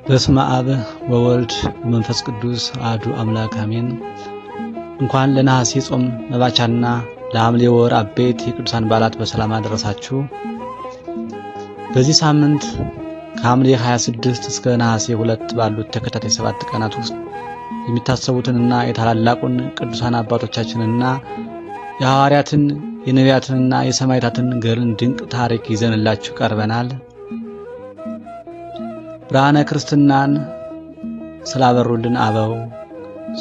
በስመ አብ ወወልድ ወመንፈስ ቅዱስ አሐዱ አምላክ አሜን። እንኳን ለነሐሴ ጾም መባቻና ለሐምሌ ወር አበይት የቅዱሳን በዓላት በሰላም አደረሳችሁ። በዚህ ሳምንት ከሐምሌ 26 እስከ ነሐሴ 2 ባሉት ተከታታይ 7 ቀናት ውስጥ የሚታሰቡትንና የታላላቁን ቅዱሳን አባቶቻችንና የሐዋርያትን የነቢያትንና የሰማዕታትን ገድል ድንቅ ታሪክ ይዘንላችሁ ቀርበናል። ብርሃነ ክርስትናን ስላበሩልን አበው፣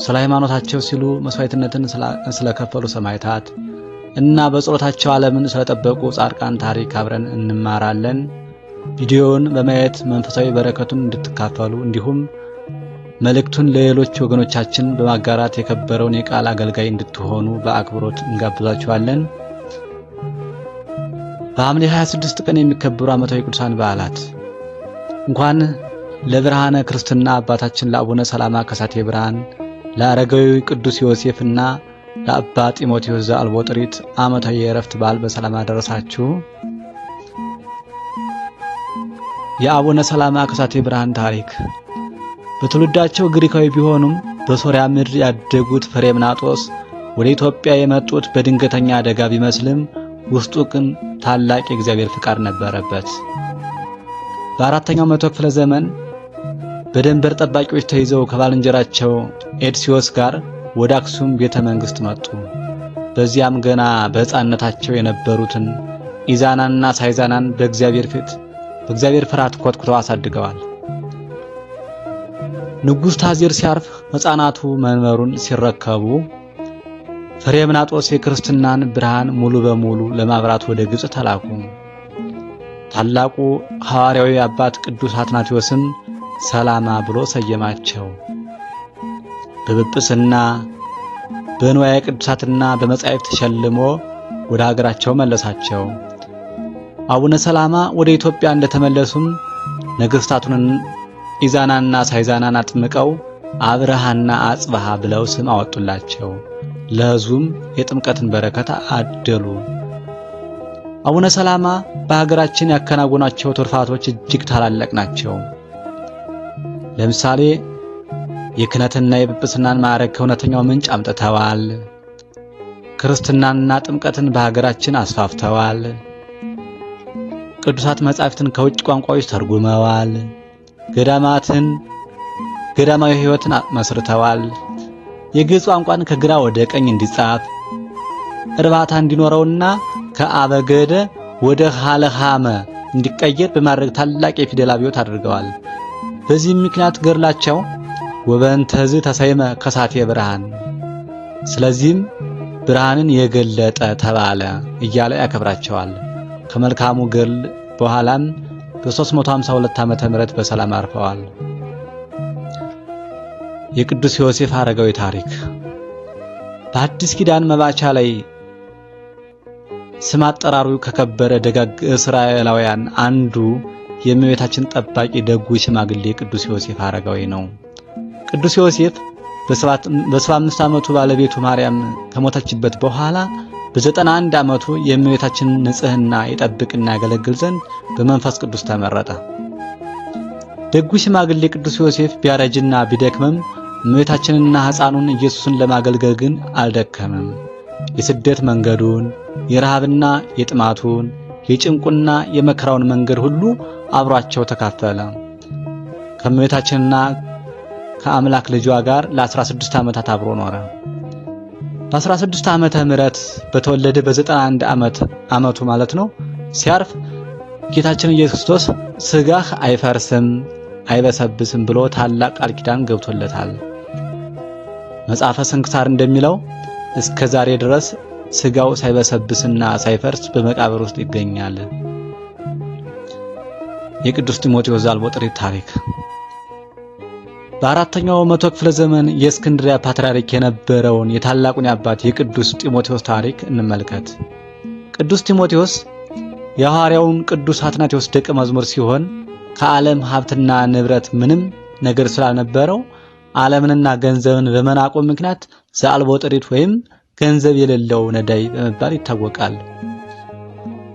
ስለ ሃይማኖታቸው ሲሉ መስዋዕትነትን ስለከፈሉ ሰማዕታት እና በጸሎታቸው ዓለምን ስለጠበቁ ጻድቃን ታሪክ አብረን እንማራለን። ቪዲዮውን በማየት መንፈሳዊ በረከቱን እንድትካፈሉ እንዲሁም መልእክቱን ለሌሎች ወገኖቻችን በማጋራት የከበረውን የቃል አገልጋይ እንድትሆኑ በአክብሮት እንጋብዛችኋለን። በሐምሌ 26 ቀን የሚከበሩ ዓመታዊ ቅዱሳን በዓላት እንኳን ለብርሃነ ክርስትና አባታችን ለአቡነ ሰላማ ከሳቴ ብርሃን፣ ለአረጋዊ ቅዱስ ዮሴፍና ለአባ ጢሞቴዎስ ዘአልቦ ጥሪት ዓመታዊ የእረፍት በዓል በሰላም አደረሳችሁ። የአቡነ ሰላማ ከሳቴ ብርሃን ታሪክ። በትውልዳቸው ግሪካዊ ቢሆኑም በሶሪያ ምድር ያደጉት ፍሬምናጦስ ወደ ኢትዮጵያ የመጡት በድንገተኛ አደጋ ቢመስልም ውስጡ ግን ታላቅ የእግዚአብሔር ፍቃድ ነበረበት። በአራተኛው መቶ ክፍለ ዘመን በደንበር ጠባቂዎች ተይዘው ከባልንጀራቸው ኤድሲዮስ ጋር ወደ አክሱም ቤተ መንግስት መጡ። በዚያም ገና በሕፃንነታቸው የነበሩትን ኢዛናንና ሳይዛናን በእግዚአብሔር ፊት በእግዚአብሔር ፍርሃት ኮትኩተው አሳድገዋል። ንጉሥ ታዚር ሲያርፍ ሕፃናቱ መንበሩን ሲረከቡ ፍሬምናጦስ የክርስትናን ብርሃን ሙሉ በሙሉ ለማብራት ወደ ግብጽ ተላኩ። ታላቁ ሐዋርያዊ አባት ቅዱስ አትናቴዎስም ሰላማ ብሎ ሰየማቸው። በጵጵስና በንዋየ ቅዱሳትና በመጻሕፍት ተሸልሞ ወደ ሀገራቸው መለሳቸው። አቡነ ሰላማ ወደ ኢትዮጵያ እንደተመለሱም ነገስታቱን ኢዛናና ሳይዛናን አጥምቀው አብርሃና አጽብሃ ብለው ስም አወጡላቸው። ለሕዝቡም የጥምቀትን በረከት አደሉ። አቡነ ሰላማ በሀገራችን ያከናወኗቸው ትሩፋቶች እጅግ ታላላቅ ናቸው። ለምሳሌ የክህነትና የጵጵስናን ማዕረግ ከእውነተኛው ምንጭ አምጥተዋል። ክርስትናንና ጥምቀትን በሀገራችን አስፋፍተዋል። ቅዱሳት መጻሕፍትን ከውጭ ቋንቋዎች ተርጉመዋል። ገዳማትን ገዳማዊ ሕይወትን መስርተዋል። የግዕዝ ቋንቋን ከግራ ወደ ቀኝ እንዲጻፍ እርባታ እንዲኖረውና ከአበገደ ወደ ሃለሃመ እንዲቀየር በማድረግ ታላቅ የፊደል አብዮት አድርገዋል። በዚህም ምክንያት ገድላቸው ወበእንተዝ ተሰይመ ከሳቴ ብርሃን፣ ስለዚህም ብርሃንን የገለጠ ተባለ እያለ ያከብራቸዋል። ከመልካሙ ገድል በኋላም በ352 ዓመተ ምህረት በሰላም አርፈዋል። የቅዱስ ዮሴፍ አረጋዊ ታሪክ። በአዲስ ኪዳን መባቻ ላይ ስም አጠራሩ ከከበረ ደጋግ እስራኤላውያን አንዱ የእመቤታችን ጠባቂ ደጉ ሽማግሌ ቅዱስ ዮሴፍ አረጋዊ ነው። ቅዱስ ዮሴፍ በ75 ዓመቱ ባለቤቱ ማርያም ከሞተችበት በኋላ በ91 ዓመቱ የእመቤታችንን ንጽሕና ይጠብቅና ያገለግል ዘንድ በመንፈስ ቅዱስ ተመረጠ። ደጉ ሽማግሌ ቅዱስ ዮሴፍ ቢያረጅና ቢደክምም እመቤታችንና ሕፃኑን ኢየሱስን ለማገልገል ግን አልደከመም። የስደት መንገዱን፣ የረሃብና የጥማቱን፣ የጭንቁና የመከራውን መንገድ ሁሉ አብሯቸው ተካፈለ። ከእመቤታችንና ከአምላክ ልጇ ጋር ለ16 ዓመታት አብሮ ኖረ። በ16 ዓመተ ምህረት በተወለደ በ91 ዓመቱ ማለት ነው ሲያርፍ ጌታችን ኢየሱስ ክርስቶስ ስጋህ አይፈርስም አይበሰብስም ብሎ ታላቅ ቃል ኪዳን ገብቶለታል። መጽሐፈ ስንክሳር እንደሚለው እስከ ዛሬ ድረስ ስጋው ሳይበሰብስና ሳይፈርስ በመቃብር ውስጥ ይገኛል። የቅዱስ ጢሞቴዎስ ዘአልቦ ጥሪት ታሪክ። በአራተኛው መቶ ክፍለ ዘመን የእስክንድሪያ ፓትርያርክ የነበረውን የታላቁን አባት የቅዱስ ጢሞቴዎስ ታሪክ እንመልከት። ቅዱስ ጢሞቴዎስ የሐዋርያውን ቅዱስ አትናቴዎስ ደቀ መዝሙር ሲሆን ከዓለም ሀብትና ንብረት ምንም ነገር ስላልነበረው ዓለምንና ገንዘብን በመናቁ ምክንያት ዘአልቦ ጥሪት ወይም ገንዘብ የሌለው ነዳይ በመባል ይታወቃል።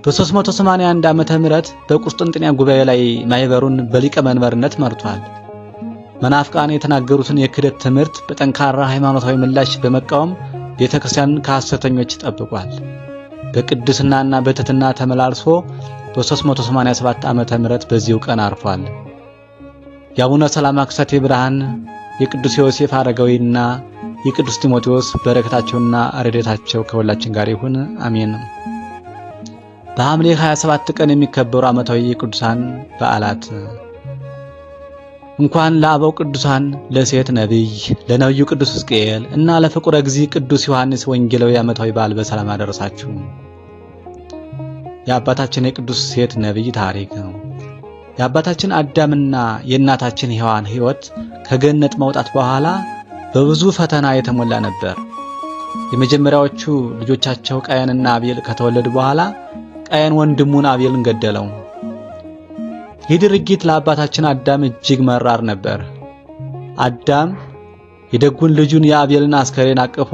በ381 ዓመተ ምህረት በቁስጥንጥንያ ጉባኤ ላይ ማህበሩን በሊቀ መንበርነት መርቷል። መናፍቃን የተናገሩትን የክህደት ትምህርት በጠንካራ ሃይማኖታዊ ምላሽ በመቃወም ቤተ ክርስቲያንን ከሐሰተኞች ጠብቋል። በቅድስናና በትሕትና ተመላልሶ በ387 ዓመተ ምህረት በዚሁ ቀን አርፏል። የአቡነ ሰላማ ክሳቴ ብርሃን፣ የቅዱስ ዮሴፍ አረጋዊና የቅዱስ ጢሞቴዎስ በረከታቸውና ረድኤታቸው ከሁላችን ጋር ይሁን፣ አሜን። በሐምሌ 27 ቀን የሚከበሩ ዓመታዊ የቅዱሳን በዓላት እንኳን ለአበው ቅዱሳን ለሴት ነቢይ ለነቢዩ ቅዱስ ሕዝቅኤል እና ለፍቁረ እግዚእ ቅዱስ ዮሐንስ ወንጌላዊ ዓመታዊ በዓል በሰላም አደረሳችሁ። የአባታችን የቅዱስ ሴት ነቢይ ታሪክ ነው። የአባታችን አዳምና የእናታችን ሔዋን ሕይወት ከገነት መውጣት በኋላ በብዙ ፈተና የተሞላ ነበር። የመጀመሪያዎቹ ልጆቻቸው ቃየንና አቤል ከተወለዱ በኋላ ቃየን ወንድሙን አቤልን ገደለው። ይህ ድርጊት ለአባታችን አዳም እጅግ መራር ነበር። አዳም የደጉን ልጁን የአቤልን አስከሬን አቅፎ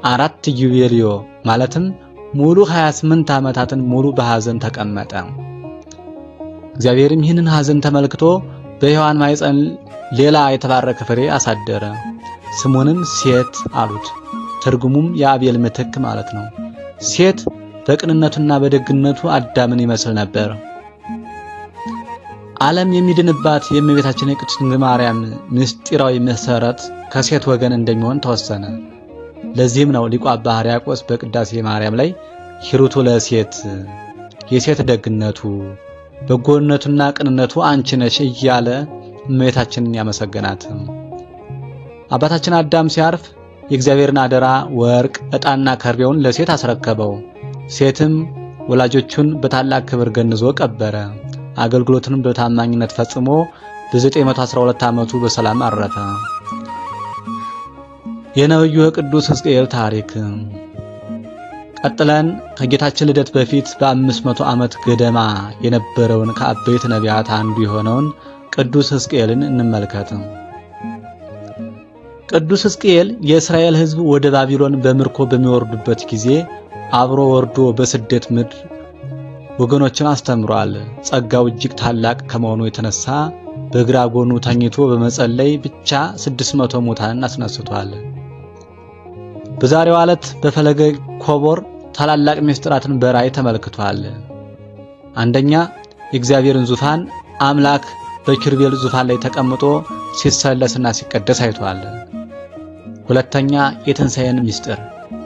4 ኢዮቤልዩ ማለትም ሙሉ 28 ዓመታትን ሙሉ በሐዘን ተቀመጠ። እግዚአብሔርም ይህንን ሐዘን ተመልክቶ በሔዋን ማኅፀን ሌላ የተባረከ ፍሬ አሳደረ። ስሙንም ሴት አሉት። ትርጉሙም የአቤል ምትክ ማለት ነው። ሴት በቅንነቱና በደግነቱ አዳምን ይመስል ነበር። ዓለም የሚድንባት የእመቤታችን የቅድስት ድንግል ማርያም ምስጢራዊ መሰረት ከሴት ወገን እንደሚሆን ተወሰነ። ለዚህም ነው ሊቁ አባ ሕርያቆስ በቅዳሴ ማርያም ላይ ሂሩቱ ለሴት የሴት ደግነቱ በጎነቱና ቅንነቱ አንቺ ነሽ እያለ እመቤታችንን ያመሰገናት። አባታችን አዳም ሲያርፍ የእግዚአብሔርን አደራ ወርቅ፣ ዕጣንና ከርቤውን ለሴት አስረከበው። ሴትም ወላጆቹን በታላቅ ክብር ገንዞ ቀበረ። አገልግሎቱንም በታማኝነት ፈጽሞ በ912 ዓመቱ በሰላም አረፈ። የነብዩ ቅዱስ ሕዝቅኤል ታሪክ። ቀጥለን ከጌታችን ልደት በፊት በ500 ዓመት ገደማ የነበረውን ከአበይት ነቢያት አንዱ የሆነውን ቅዱስ ሕዝቅኤልን እንመልከት። ቅዱስ ሕዝቅኤል የእስራኤል ሕዝብ ወደ ባቢሎን በምርኮ በሚወርዱበት ጊዜ አብሮ ወርዶ በስደት ምድር ወገኖችን አስተምሯል። ጸጋው እጅግ ታላቅ ከመሆኑ የተነሳ በግራ ጎኑ ተኝቶ በመጸለይ ብቻ 600 ሙታንን አስነስቷል። በዛሬው ዕለት በፈለገ ኮቦር ታላላቅ ምስጢራትን በራእይ ተመልክቷል። አንደኛ፣ የእግዚአብሔርን ዙፋን አምላክ በኪሩቤል ዙፋን ላይ ተቀምጦ ሲሰለስና ሲቀደስ አይቷል። ሁለተኛ፣ የትንሣኤን ምስጢር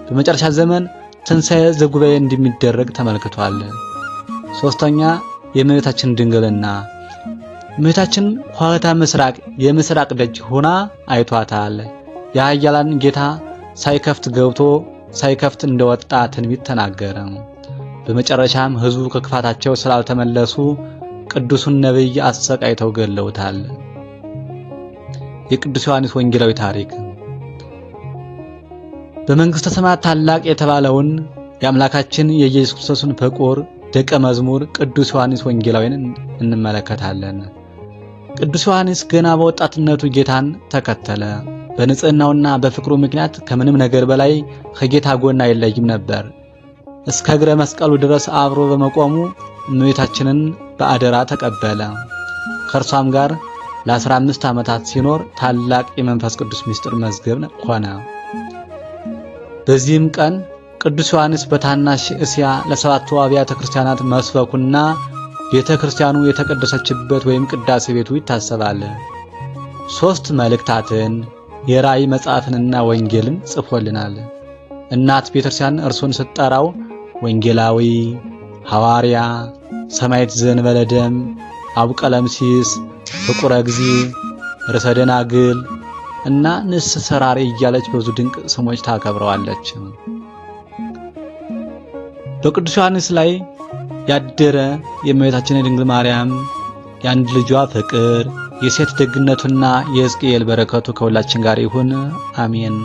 በመጨረሻ ዘመን ትንሣኤ ዘጉባኤ እንደሚደረግ ተመልክቷል። ሶስተኛ፣ የእመቤታችን ድንግልና እመቤታችን ኆኅተ ምስራቅ የምስራቅ ደጅ ሆና አይቷታል። የኃያላን ጌታ ሳይከፍት ገብቶ ሳይከፍት እንደወጣ ትንቢት ተናገረ። በመጨረሻም ሕዝቡ ከክፋታቸው ስላልተመለሱ ቅዱሱን ነቢይ አሰቃይተው ገለውታል። የቅዱስ ዮሐንስ ወንጌላዊ ታሪክ። በመንግሥተ ሰማያት ታላቅ የተባለውን የአምላካችን የኢየሱስ ክርስቶስን ፍቁር ደቀ መዝሙር ቅዱስ ዮሐንስ ወንጌላዊን እንመለከታለን። ቅዱስ ዮሐንስ ገና በወጣትነቱ ጌታን ተከተለ። በንጽህናውና በፍቅሩ ምክንያት ከምንም ነገር በላይ ከጌታ ጎን አይለይም ነበር። እስከ እግረ መስቀሉ ድረስ አብሮ በመቆሙ እመቤታችንን በአደራ ተቀበለ። ከእርሷም ጋር ለ15 ዓመታት ሲኖር ታላቅ የመንፈስ ቅዱስ ምስጢር መዝገብ ሆነ። በዚህም ቀን ቅዱስ ዮሐንስ በታናሽ እስያ ለሰባቱ አብያተ ክርስቲያናት መስበኩና ቤተ ክርስቲያኑ የተቀደሰችበት ወይም ቅዳሴ ቤቱ ይታሰባል። 3 መልእክታትን የራእይ መጽሐፍንና ወንጌልን ጽፎልናል። እናት ቤተክርስቲያን እርሱን ስትጠራው ወንጌላዊ፣ ሐዋርያ፣ ሰማዕት ዘእንበለ ደም፣ አቡቀለምሲስ፣ ፍቁረ እግዚእ፣ ርዕሰ ደናግል እና ንስ ሰራሪ እያለች በብዙ ድንቅ ስሞች ታከብረዋለች። በቅዱስ ዮሐንስ ላይ ያደረ የእመቤታችን የድንግል ማርያም የአንድ ልጇ ፍቅር፣ የሴት ደግነቱና የሕዝቅኤል በረከቱ ከሁላችን ጋር ይሁን፣ አሜን።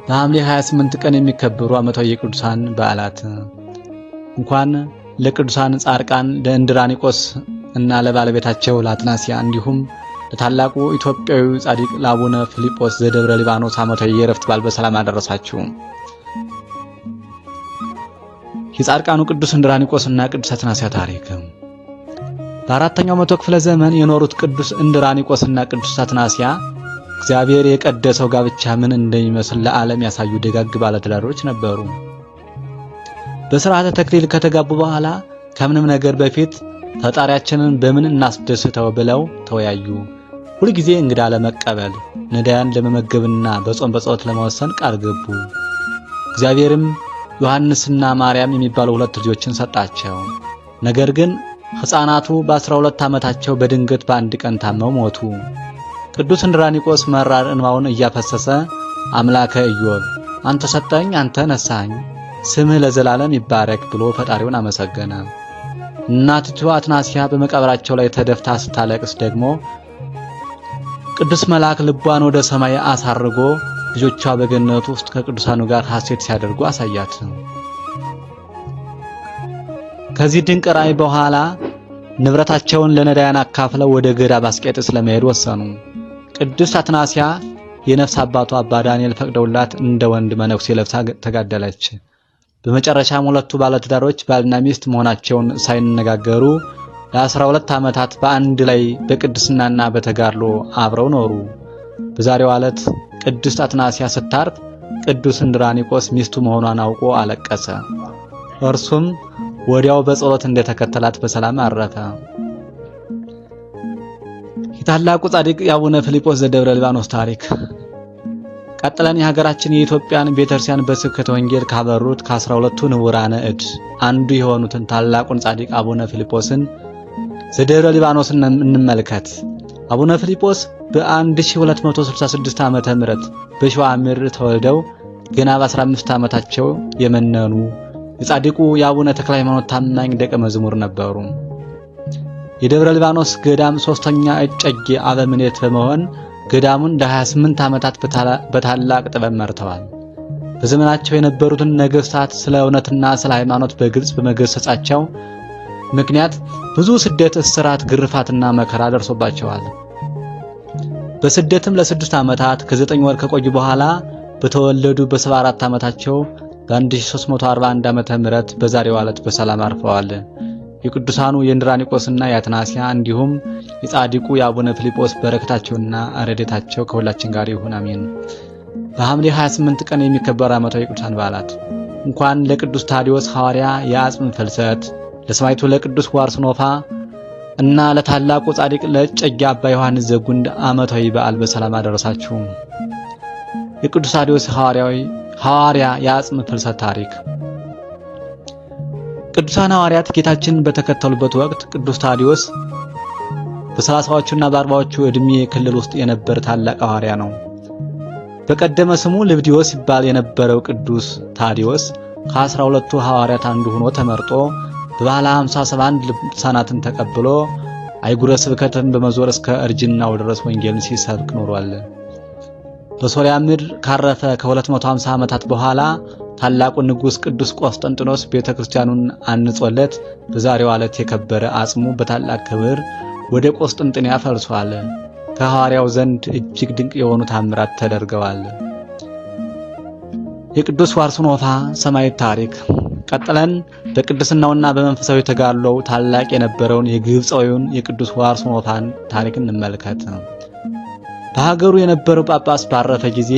በሐምሌ 28 ቀን የሚከበሩ ዓመታዊ የቅዱሳን በዓላት እንኳን ለቅዱሳን ጻድቃን ለእንድራኒቆስ እና ለባለቤታቸው ለአትናሲያ እንዲሁም ለታላቁ ኢትዮጵያዊ ጻድቅ ለአቡነ ፊልጶስ ዘደብረ ሊባኖስ ዓመታዊ የዕረፍት በዓል በሰላም አደረሳችሁ። የጻድቃኑ ቅዱስ እንድራኒቆስ እና ቅድስት አትናሲያ ታሪክ። በአራተኛው መቶ ክፍለ ዘመን የኖሩት ቅዱስ እንድራኒቆስና ቅዱስ አትናሲያ እግዚአብሔር የቀደሰው ጋብቻ ምን እንደሚመስል ለዓለም ያሳዩ ደጋግ ባለትዳሮች ነበሩ። በሥርዓተ ተክሊል ከተጋቡ በኋላ ከምንም ነገር በፊት ፈጣሪያችንን በምን እናስደስተው ብለው ተወያዩ። ሁልጊዜ እንግዳ ለመቀበል፣ ነዳያን ለመመገብና በጾም በጸሎት ለመወሰን ቃል ገቡ። እግዚአብሔርም ዮሐንስና ማርያም የሚባሉ ሁለት ልጆችን ሰጣቸው። ነገር ግን ሕፃናቱ በ12 ዓመታቸው በድንገት በአንድ ቀን ታመው ሞቱ። ቅዱስ እንድራኒቆስ መራር እንባውን እያፈሰሰ አምላከ ኢዮብ አንተ ሰጠኝ፣ አንተ ነሳኝ፣ ስምህ ለዘላለም ይባረክ ብሎ ፈጣሪውን አመሰገነ። እናቲቱ አትናሲያ በመቃብራቸው ላይ ተደፍታ ስታለቅስ ደግሞ ቅዱስ መልአክ ልቧን ወደ ሰማይ አሳርጎ ልጆቿ በገነት ውስጥ ከቅዱሳኑ ጋር ሐሴት ሲያደርጉ አሳያት። ከዚህ ድንቅ ራእይ በኋላ ንብረታቸውን ለነዳያን አካፍለው ወደ ገዳመ አስቄጥስ ለመሄድ ወሰኑ። ቅድስት አትናሲያ የነፍስ አባቷ አባ ዳንኤል ፈቅደውላት እንደ ወንድ መነኩሴ ለብሳ ተጋደለች። በመጨረሻም ሁለቱ ባለትዳሮች ባልና ሚስት መሆናቸውን ሳይነጋገሩ ለ12 ዓመታት በአንድ ላይ በቅድስናና በተጋድሎ አብረው ኖሩ። በዛሬው ዕለት ቅድስት አትናሲያ ስታርፍ ቅዱስ እንድራኒቆስ ሚስቱ መሆኗን አውቆ አለቀሰ። እርሱም ወዲያው በጸሎት እንደተከተላት በሰላም አረፈ። የታላቁ ጻድቅ የአቡነ ፊልጶስ ዘደብረ ሊባኖስ ታሪክ። ቀጥለን የሀገራችን የኢትዮጵያን ቤተክርስቲያን በስብከተ ወንጌል ካበሩት ከ12ቱ ንቡራነ እድ አንዱ የሆኑትን ታላቁን ጻድቅ አቡነ ፊልጶስን ዘደብረ ሊባኖስን እንመልከት። አቡነ ፊልጶስ በ1266 ዓመተ ምህረት በሸዋ ምድር ተወልደው ገና በ15 ዓመታቸው የመነኑ የጻድቁ የአቡነ ተክለ ሃይማኖት ታማኝ ደቀ መዝሙር ነበሩ። የደብረ ሊባኖስ ገዳም ሶስተኛ እጨጌ አበምኔት በመሆን ገዳሙን ለ28 ዓመታት በታላቅ ጥበብ መርተዋል። በዘመናቸው የነበሩትን ነገስታት ስለ እውነትና ስለ ሃይማኖት በግልጽ በመገሰጻቸው ምክንያት ብዙ ስደት፣ እስራት፣ ግርፋትና መከራ ደርሶባቸዋል። በስደትም ለ6 ዓመታት ከ9 ወር ከቆዩ በኋላ በተወለዱ በ74 ዓመታቸው በ1341 ዓመተ ምህረት በዛሬው ዕለት በሰላም አርፈዋል። የቅዱሳኑ የእንድራኒቆስና የአትናሲያ እንዲሁም የጻድቁ የአቡነ ፊልጶስ በረከታቸውና ረድኤታቸው ከሁላችን ጋር ይሁን፣ አሜን። በሐምሌ 28 ቀን የሚከበሩ ዓመታዊ የቅዱሳን በዓላት እንኳን ለቅዱስ ታዲዮስ ሐዋርያ የአጽም ፍልሰት፣ ለሰማዕቱ ለቅዱስ ዋርሶኖፋ እና ለታላቁ ጻድቅ ለእጨጌ አባ ዮሐንስ ዘጉንድ ዓመታዊ በዓል በሰላም አደረሳችሁ። የቅዱስ ታዲዮስ ሐዋርያ የአጽም ፍልሰት ታሪክ። ቅዱሳን ሐዋርያት ጌታችንን በተከተሉበት ወቅት ቅዱስ ታዲዮስ በ30ዎቹና በ40ዎቹ ዕድሜ ክልል ውስጥ የነበረ ታላቅ ሐዋርያ ነው። በቀደመ ስሙ ልብዲዮስ ይባል የነበረው ቅዱስ ታዲዮስ ከ12ቱ ሐዋርያት አንዱ ሆኖ ተመርጦ በባለ 57 ልሳናትን ተቀብሎ አህጉረ ስብከትን በመዞር እስከ እርጅናው ድረስ ወንጌልን ሲሰብክ ኖሯል። በሶርያ ምድር ካረፈ ከ250 ዓመታት በኋላ ታላቁ ንጉሥ ቅዱስ ቆስጠንጢኖስ ቤተክርስቲያኑን አንጾለት በዛሬው ዕለት የከበረ አጽሙ በታላቅ ክብር ወደ ቆስጠንጢንያ ፈልሷል። ከሐዋርያው ዘንድ እጅግ ድንቅ የሆኑ ታምራት ተደርገዋል። የቅዱስ ዋርሶኖፋ ሰማዕት ታሪክ። ቀጥለን በቅድስናውና በመንፈሳዊ ተጋድሎው ታላቅ የነበረውን የግብፃዊውን የቅዱስ ዋርሶኖፋን ታሪክ እንመልከት። በሀገሩ የነበረው ጳጳስ ባረፈ ጊዜ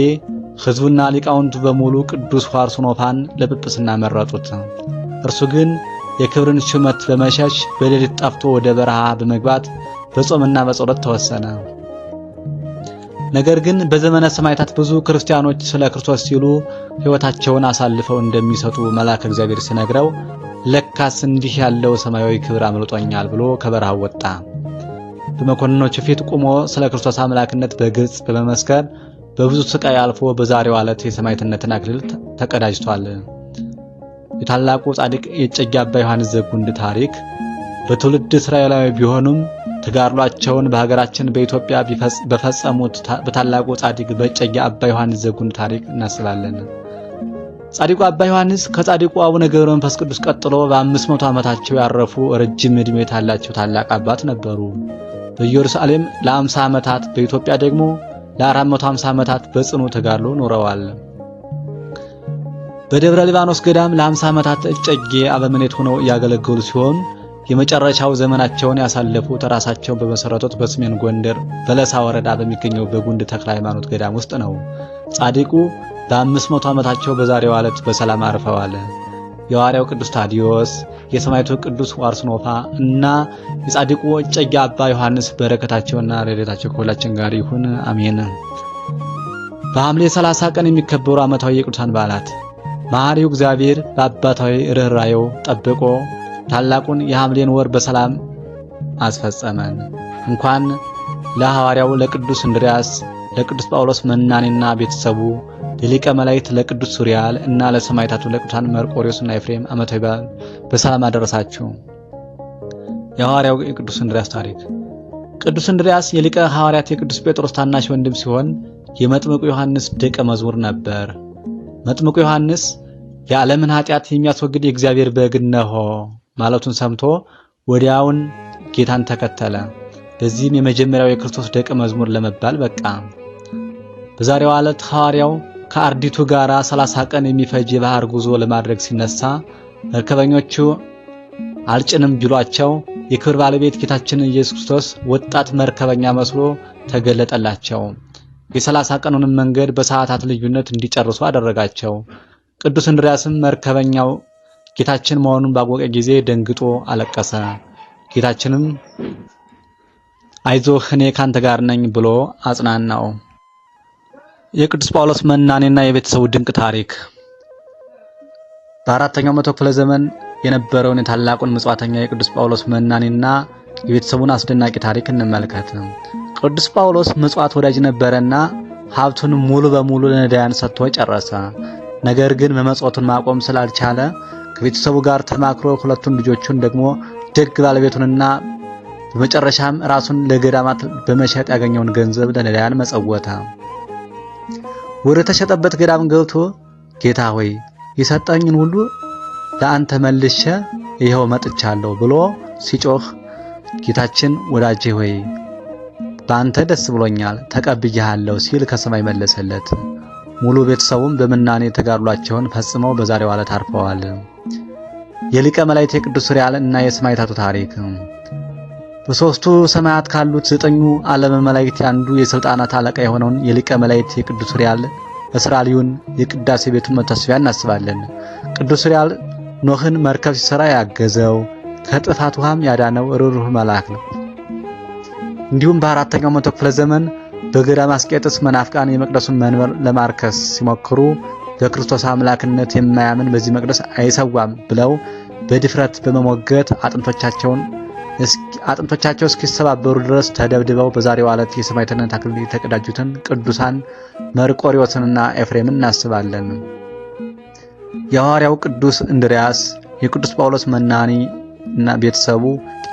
ሕዝቡና ሊቃውንቱ በሙሉ ቅዱስ ዋርሶኖፋን ለጵጵስና መረጡት። እርሱ ግን የክብርን ሹመት በመሸሽ በሌሊት ጠፍቶ ወደ በረሃ በመግባት በጾምና በጸሎት ተወሰነ። ነገር ግን በዘመነ ሰማዕታት ብዙ ክርስቲያኖች ስለ ክርስቶስ ሲሉ ሕይወታቸውን አሳልፈው እንደሚሰጡ መልአከ እግዚአብሔር ሲነግረው ለካስ እንዲህ ያለው ሰማያዊ ክብር አምልጦኛል ብሎ ከበረሃው ወጣ። በመኮንኖቹ ፊት ቆሞ ስለ ክርስቶስ አምላክነት በግልጽ በመመስከር በብዙ ስቃይ አልፎ በዛሬው ዕለት የሰማዕትነትን አክሊል ተቀዳጅቷል። የታላቁ ጻድቅ የእጨጌ አባ ዮሐንስ ዘጉንድ ታሪክ በትውልድ እስራኤላዊ ቢሆኑም ተጋድሏቸውን በሀገራችን በኢትዮጵያ በፈጸሙት በታላቁ ጻድቅ በእጨጌ አባ ዮሐንስ ዘጉንድ ታሪክ እናስባለን። ጻድቁ አባ ዮሐንስ ከጻድቁ አቡነ ገብረ መንፈስ ቅዱስ ቀጥሎ በ500 ዓመታቸው ያረፉ ረጅም ዕድሜ ያላቸው ታላቅ አባት ነበሩ። በኢየሩሳሌም ለ50 ዓመታት በኢትዮጵያ ደግሞ ለ450 ዓመታት በጽኑ ተጋድሎ ኖረዋል። በደብረ ሊባኖስ ገዳም ለ50 ዓመታት እጨጌ አበምኔት ሆነው እያገለገሉ ሲሆን የመጨረሻው ዘመናቸውን ያሳለፉት ራሳቸውን በመሰረቱት በሰሜን ጎንደር በለሳ ወረዳ በሚገኘው በጉንድ ተክለ ሃይማኖት ገዳም ውስጥ ነው። ጻድቁ በ500 ዓመታቸው በዛሬው ዕለት በሰላም አርፈዋል። የሐዋርያው ቅዱስ ታዲዮስ፣ የሰማዕቱ ቅዱስ ዋርሶኖፋ እና የጻድቁ እጨጌ አባ ዮሐንስ በረከታቸውና ረድኤታቸው ከሁላችን ጋር ይሁን፣ አሜን። በሐምሌ 30 ቀን የሚከበሩ ዓመታዊ የቅዱሳን በዓላት መሐሪው እግዚአብሔር በአባታዊ ርኅራኄው ጠብቆ ታላቁን የሐምሌን ወር በሰላም አስፈጸመን። እንኳን ለሐዋርያው ለቅዱስ እንድርያስ፣ ለቅዱስ ጳውሎስ መናኔና ቤተሰቡ፣ ለሊቀ መላእክት ለቅዱስ ሱሪያል እና ለሰማዕታቱ ለቅዱሳን መርቆሬዎስና ኤፍሬም ዓመታዊ በዓል በሰላም አደረሳችሁ። የሐዋርያው የቅዱስ እንድርያስ ታሪክ። ቅዱስ እንድርያስ የሊቀ ሐዋርያት የቅዱስ ጴጥሮስ ታናሽ ወንድም ሲሆን የመጥምቁ ዮሐንስ ደቀ መዝሙር ነበር። መጥምቁ ዮሐንስ የዓለምን ኃጢአት የሚያስወግድ የእግዚአብሔር በግ እነሆ ማለቱን ሰምቶ ወዲያውን ጌታን ተከተለ። በዚህም የመጀመሪያው የክርስቶስ ደቀ መዝሙር ለመባል በቃ። በዛሬው ዕለት ሐዋርያው ከአርዲቱ ጋር 30 ቀን የሚፈጅ የባህር ጉዞ ለማድረግ ሲነሳ መርከበኞቹ አልጭንም ቢሏቸው የክብር ባለቤት ጌታችን ኢየሱስ ክርስቶስ ወጣት መርከበኛ መስሎ ተገለጠላቸው። የ30 ቀኑንም መንገድ በሰዓታት ልዩነት እንዲጨርሱ አደረጋቸው። ቅዱስ እንድርያስም መርከበኛው ጌታችን መሆኑን ባወቀ ጊዜ ደንግጦ አለቀሰ። ጌታችንም አይዞህ እኔ ካንተ ጋር ነኝ ብሎ አጽናናው። የቅዱስ ጳውሎስ መናኔና የቤተሰቡ ድንቅ ታሪክ። በአራተኛው መቶ ክፍለ ዘመን የነበረውን የታላቁን ምጽዋተኛ የቅዱስ ጳውሎስ መናኔና የቤተሰቡን አስደናቂ ታሪክ እንመልከት። ቅዱስ ጳውሎስ ምጽዋት ወዳጅ ነበረና ሀብቱን ሙሉ በሙሉ ለነዳያን ሰጥቶ ጨረሰ። ነገር ግን መመጽወቱን ማቆም ስላልቻለ ከቤተሰቡ ጋር ተማክሮ ሁለቱን ልጆቹን ደግሞ ደግ ባለቤቱንና በመጨረሻም ራሱን ለገዳማት በመሸጥ ያገኘውን ገንዘብ ለነዳያን መጸወተ። ወደ ተሸጠበት ገዳም ገብቶ ጌታ ሆይ የሰጠኝን ሁሉ ለአንተ መልሼ ይኸው መጥቻለሁ ብሎ ሲጮህ ጌታችን ወዳጄ ሆይ በአንተ ደስ ብሎኛል ተቀብያለሁ ሲል ከሰማይ መለሰለት። ሙሉ ቤተሰቡም በምናኔ ተጋድሏቸውን ፈጽመው በዛሬው ዕለት አርፈዋል። የሊቀ መላእክት የቅዱስ ሱሪያል እና የሰማዕታቱ ታሪክ። በሦስቱ ሰማያት ካሉት ዘጠኙ ዓለመ መላእክት አንዱ የስልጣናት አለቃ የሆነውን የሊቀ መላእክት የቅዱስ ሱሪያል እስራሊዩን የቅዳሴ ቤቱን መታሰቢያ እናስባለን። ቅዱስ ሱሪያል ኖህን መርከብ ሲሰራ ያገዘው ከጥፋት ውሃም ያዳነው ርኅሩህ መልአክ ነው። እንዲሁም በአራተኛው መቶ ክፍለ ዘመን በገዳመ አስቄጥስ መናፍቃን የመቅደሱን መንበር ለማርከስ ሲሞክሩ በክርስቶስ አምላክነት የማያምን በዚህ መቅደስ አይሰዋም ብለው በድፍረት በመሞገት አጥንቶቻቸው እስኪሰባበሩ ድረስ ተደብድበው በዛሬው ዕለት የሰማዕትነት አክሊል የተቀዳጁትን ቅዱሳን መርቆሬዎስንና ኤፍሬምን እናስባለን። የሐዋርያው ቅዱስ እንድርያስ፣ የቅዱስ ጳውሎስ መናኒ እና ቤተሰቡ፣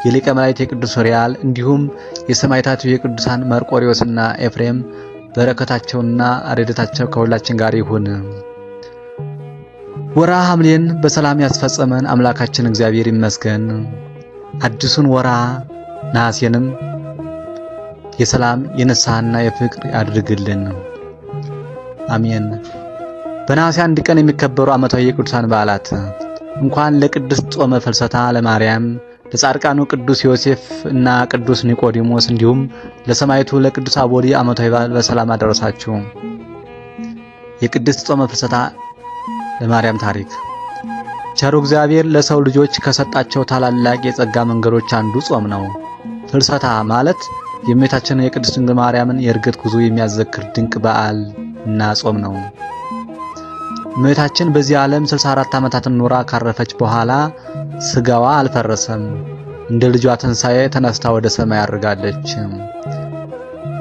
የሊቀ መላእክት የቅዱስ ሱሪያል እንዲሁም የሰማዕታቱ የቅዱሳን መርቆሬዎስና ኤፍሬም በረከታቸውና ረድኤታቸው ከሁላችን ጋር ይሁን። ወርሃ ሐምሌን በሰላም ያስፈጸመን አምላካችን እግዚአብሔር ይመስገን። አዲሱን ወርሃ ነሐሴንም የሰላም የንስሐና የፍቅር ያድርግልን፣ አሜን። በነሐሴ አንድ ቀን የሚከበሩ ዓመታዊ የቅዱሳን በዓላት እንኳን ለቅድስት ጾመ ፍልሰታ ለማርያም፣ ለጻድቃኑ ቅዱስ ዮሴፍ እና ቅዱስ ኒቆዲሞስ እንዲሁም ለሰማዕቱ ለቅዱስ አቦሊ ዓመታዊ በዓል በሰላም አደረሳችሁ። የቅድስት ጾመ ፍልሰታ ለማርያም ታሪክ። ቸሩ እግዚአብሔር ለሰው ልጆች ከሰጣቸው ታላላቅ የጸጋ መንገዶች አንዱ ጾም ነው። ፍልሰታ ማለት የእመቤታችንን የቅድስት ድንግል ማርያምን የዕርገት ጉዞ የሚያዘክር ድንቅ በዓል እና ጾም ነው። እመቤታችን በዚህ ዓለም 64 ዓመታትን ኖራ ካረፈች በኋላ ስጋዋ አልፈረሰም። እንደ ልጇ ትንሣኤ ተነስታ ወደ ሰማይ አድርጋለች።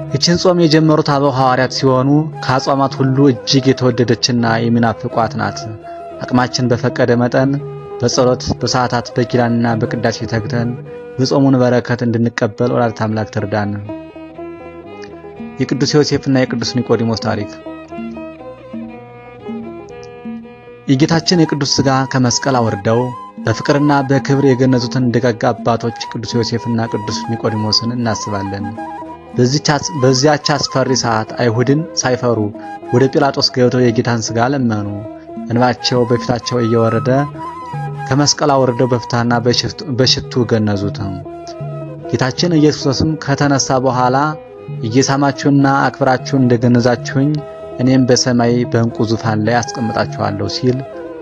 ይህችን ጾም የጀመሩት አበው ሐዋርያት ሲሆኑ ከአጽዋማት ሁሉ እጅግ የተወደደችና የሚናፍቋት ናት። አቅማችን በፈቀደ መጠን በጸሎት፣ በሰዓታት፣ በኪዳንና በቅዳሴ ተግተን የጾሙን በረከት እንድንቀበል ወላዲተ አምላክ ትርዳን። የቅዱስ ዮሴፍና የቅዱስ ኒቆዲሞስ ታሪክ። የጌታችን የቅዱስ ሥጋ ከመስቀል አወርደው በፍቅርና በክብር የገነዙትን ደጋግ አባቶች ቅዱስ ዮሴፍና ቅዱስ ኒቆዲሞስን እናስባለን። በዚያች አስፈሪ ሰዓት አይሁድን ሳይፈሩ ወደ ጲላጦስ ገብተው የጌታን ሥጋ ለመኑ። እንባቸው በፊታቸው እየወረደ ከመስቀል አውርደው በፍታና በሽቱ ገነዙት። ጌታችን ኢየሱስ ክርስቶስም ከተነሳ በኋላ እየሳማችሁና አክብራችሁ እንደገነዛችሁኝ እኔም በሰማይ በዕንቁ ዙፋን ላይ አስቀምጣችኋለሁ ሲል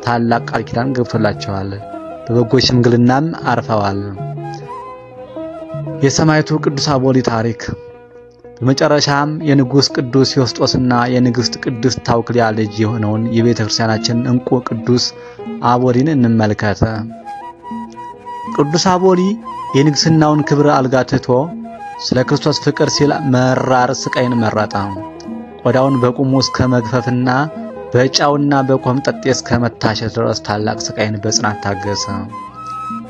ታላቅ ቃል ኪዳን ገብቶላቸዋል። በበጎ ሽምግልናም አርፈዋል። የሰማዕቱ ቅዱስ አቦሊ ታሪክ። በመጨረሻም የንጉሥ ቅዱስ ዮስጦስና የንግሥት ቅድስት ታውክሊያ ልጅ የሆነውን የቤተ ክርስቲያናችን ዕንቁ ቅዱስ አቦሊን እንመልከት። ቅዱስ አቦሊ የንግስናውን ክብር አልጋ ትቶ ስለ ክርስቶስ ፍቅር ሲል መራር ስቃይን መረጠ። ቆዳውን በቁሙ እስከ መግፈፍና በጫውና በኮምጠጤ እስከ መታሸት ድረስ ታላቅ ስቃይን በጽናት ታገሰ።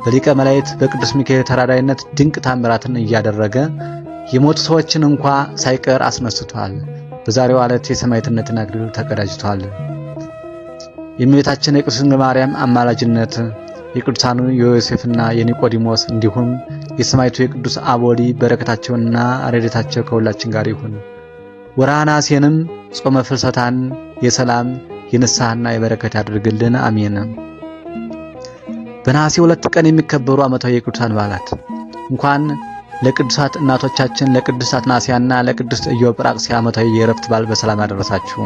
በሊቀ መላእክት በቅዱስ ሚካኤል ተራዳይነት ድንቅ ታምራትን እያደረገ የሞቱ ሰዎችን እንኳ ሳይቀር አስነስቷል። በዛሬው ዕለት የሰማዕትነትን አክሊል ተቀዳጅቷል። የእመቤታችን የቅድስት ድንግል ማርያም አማላጅነት፣ የቅዱሳኑ የዮሴፍና የኒቆዲሞስ እንዲሁም የሰማዕቱ የቅዱስ አቦሊ በረከታቸውና ረድኤታቸው ከሁላችን ጋር ይሁን። ወርሃ ነሐሴንም ጾመ ፍልሰታን የሰላም የንስሐና የበረከት ያድርግልን፣ አሜን። በነሐሴ 2 ቀን የሚከበሩ ዓመታዊ የቅዱሳን በዓላት እንኳን ለቅዱሳት እናቶቻችን ለቅድስት አትናስያና ለቅድስት ኢዮጵራቅሲያ ዓመታዊ የዕረፍት በዓል በሰላም ያደረሳችሁ።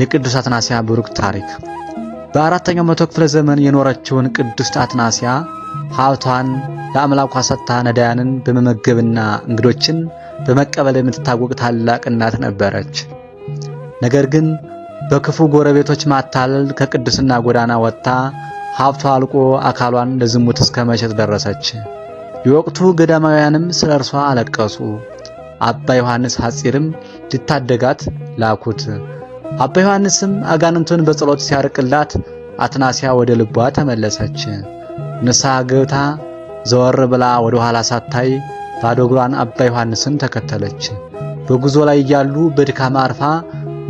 የቅዱስ አትናስያ ብሩክ ታሪክ። በ4ኛው መቶ ክፍለ ዘመን የኖረችውን ቅድስት አትናስያ ሀብቷን ለአምላኳ ሰጥታ ነዳያንን በመመገብና እንግዶችን በመቀበል የምትታወቅ ታላቅ እናት ነበረች። ነገር ግን በክፉ ጎረቤቶች ማታለል ከቅድስና ጎዳና ወጥታ ሀብቷ አልቆ አካሏን ለዝሙት እስከ መሸጥ ደረሰች። የወቅቱ ገዳማውያንም ስለ እርሷ አለቀሱ። አባ ዮሐንስ ሐጺርም ሊታደጋት ላኩት። አባ ዮሐንስም አጋንንቱን በጸሎት ሲያርቅላት አትናስያ ወደ ልቧ ተመለሰች። ንስሐ ገብታ ዘወር ብላ ወደ ኋላ ሳታይ ባዶ እግሯን አባ ዮሐንስን ተከተለች። በጉዞ ላይ እያሉ በድካም አርፋ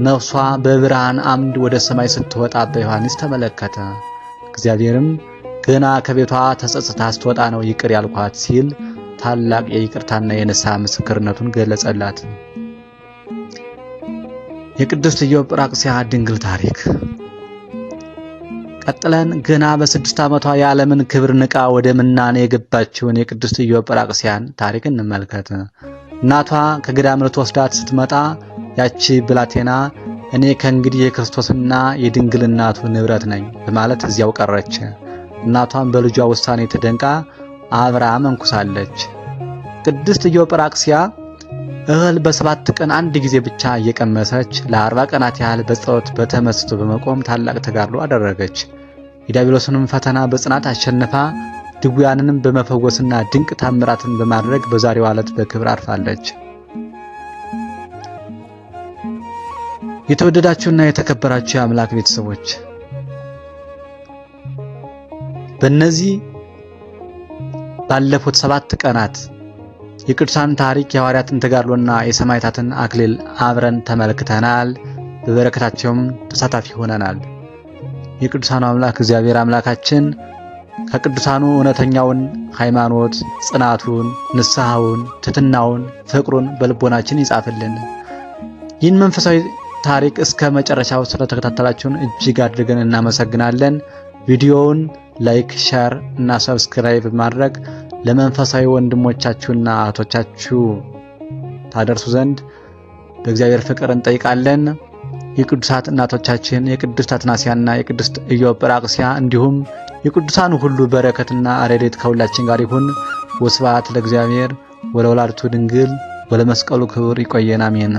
ነፍሷ በብርሃን አምድ ወደ ሰማይ ስትወጣ አባ ዮሐንስ ተመለከተ። እግዚአብሔርም ገና ከቤቷ ተጸጽታ ስትወጣ ነው ይቅር ያልኳት ሲል ታላቅ የይቅርታና የንስሐ ምስክርነቱን ገለጸላት። የቅድስት ኢዮጵራቅሲያ ድንግል ታሪክ። ቀጥለን ገና በ6 ዓመቷ የዓለምን ክብር ንቃ ወደ ምናኔ የገባችውን የቅድስት ኢዮጵራቅሲያን ታሪክ እንመልከት። እናቷ ከገዳም ልትወስዳት ስትመጣ ያቺ ብላቴና እኔ ከእንግዲህ የክርስቶስና የድንግል እናቱ ንብረት ነኝ በማለት እዚያው ቀረች። እናቷም በልጇ ውሳኔ ተደንቃ አብራ መንኩሳለች። ቅድስት ኢዮጵራቅሲያ እህል በ7 ቀን አንድ ጊዜ ብቻ እየቀመሰች ለ40 ቀናት ያህል በጸሎት በተመስጦ በመቆም ታላቅ ተጋድሎ አደረገች። የዲያብሎስንም ፈተና በጽናት አሸንፋ ድውያንንም በመፈወስና ድንቅ ታምራትን በማድረግ በዛሬው ዕለት በክብር አርፋለች። የተወደዳችሁና የተከበራችሁ የአምላክ ቤተሰቦች፣ በእነዚህ ባለፉት 7 ቀናት የቅዱሳን ታሪክ፣ የሐዋርያትን ተጋድሎና የሰማዕታትን አክሊል አብረን ተመልክተናል። በበረከታቸውም ተሳታፊ ሆነናል። የቅዱሳኑ አምላክ እግዚአብሔር አምላካችን ከቅዱሳኑ እውነተኛውን ሃይማኖት፣ ጽናቱን፣ ንስሐውን፣ ትሕትናውን፣ ፍቅሩን በልቦናችን ይጻፍልን። ይህን መንፈሳዊ ታሪክ እስከ መጨረሻው ስለተከታተላችሁን እጅግ አድርገን እናመሰግናለን። ቪዲዮውን like፣ share እና subscribe በማድረግ ለመንፈሳዊ ወንድሞቻችሁና እህቶቻችሁ ታደርሱ ዘንድ በእግዚአብሔር ፍቅር እንጠይቃለን። የቅዱሳት እናቶቻችን የቅድስት አትናስያና የቅድስት ኢዮጵራቅሲያ እንዲሁም የቅዱሳን ሁሉ በረከትና ረድኤት ከሁላችን ጋር ይሁን። ወስብሐት ለእግዚአብሔር ወለወላዲቱ ድንግል ወለመስቀሉ ክቡር። ይቆየን። አሜን።